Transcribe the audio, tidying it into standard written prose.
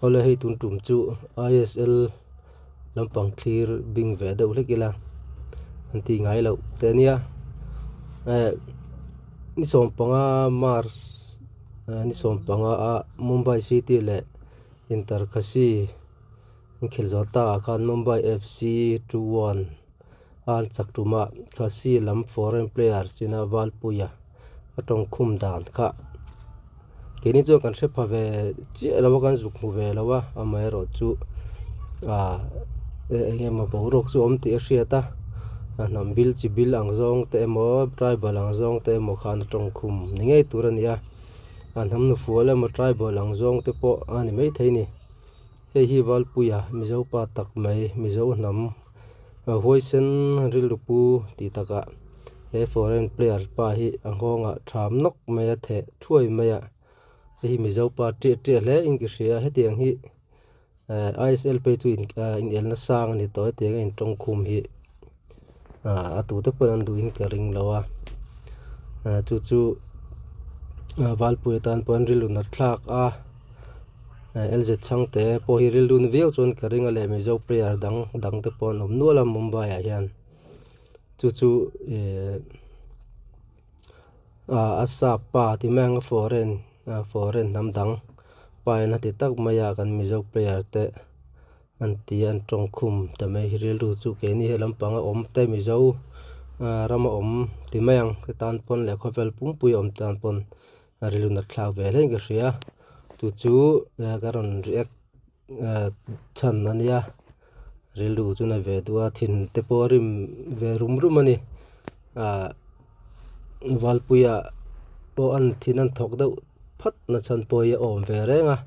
Awle hei tun tum chu ISL lampang thlir bing ve deuh hlek ila an tih ngai loh te ania eh ni sawmpanga March ni sawmpanga a Mumbai City leh Inter Khasi inkhel zawh ta ah khan Mumbai FC 2-1 a an chak tum a Khasi lam foreign players ina Valpuia a tawngkhum dan kha keini chuan kan hre pha ve chiah lo a kan zuk hmu ve lo a amaherawhchu ah eng emaw boruak chu a awm tih a hriat a a hnam bil chi bil ang zawng te emaw tribal ang zawng te emaw khan a tawngkhum ni ngei tur a ni a a hnam nufual emaw tribal ang zawng te pawh a ni maithei a ni hei hi Valpuia Mizo pa tak mai Mizo hnam. Huaisen rilru pu tih takah he foreign player pa hi a nghawngah tham nawk mai a theh thuai mai a hei hi mizo pa ṭiah ṭiah hle in ka hria hetiang hi eh ISL phei chu in ah inelna sang a ni tawh hetiang a intawngkhum hi ah a tute pawhin an duhin ka ring lo a ah chu chu valpui atan pawh an rilru nat thlak a. LZ Chhangte pawh hi rilru na viau chuan ka ring a leh Mizo player dang dang te pawh an awm nual a Mumbai ah hian chu chu eh a sap pa ti mai ang a foreign foreign hnam dang pa in a ti tak mai a kan Mizo player te an ti a an tawngkhum ta mai hi rilru chu keini he lampanga awm te Mizo rama awm ti mai ang te tan pawn leh khawvel pumpui awm tan pawn. A rilru nat thlak ve hle in ka hria chu chu ka rawn react chhan a nia rilru chu na ve duh a thin te pawh a rim ve rum rum a ni ah Valpuia pawh an thin an thawk deuh phat na chhan pawh hi a awm ve reng a.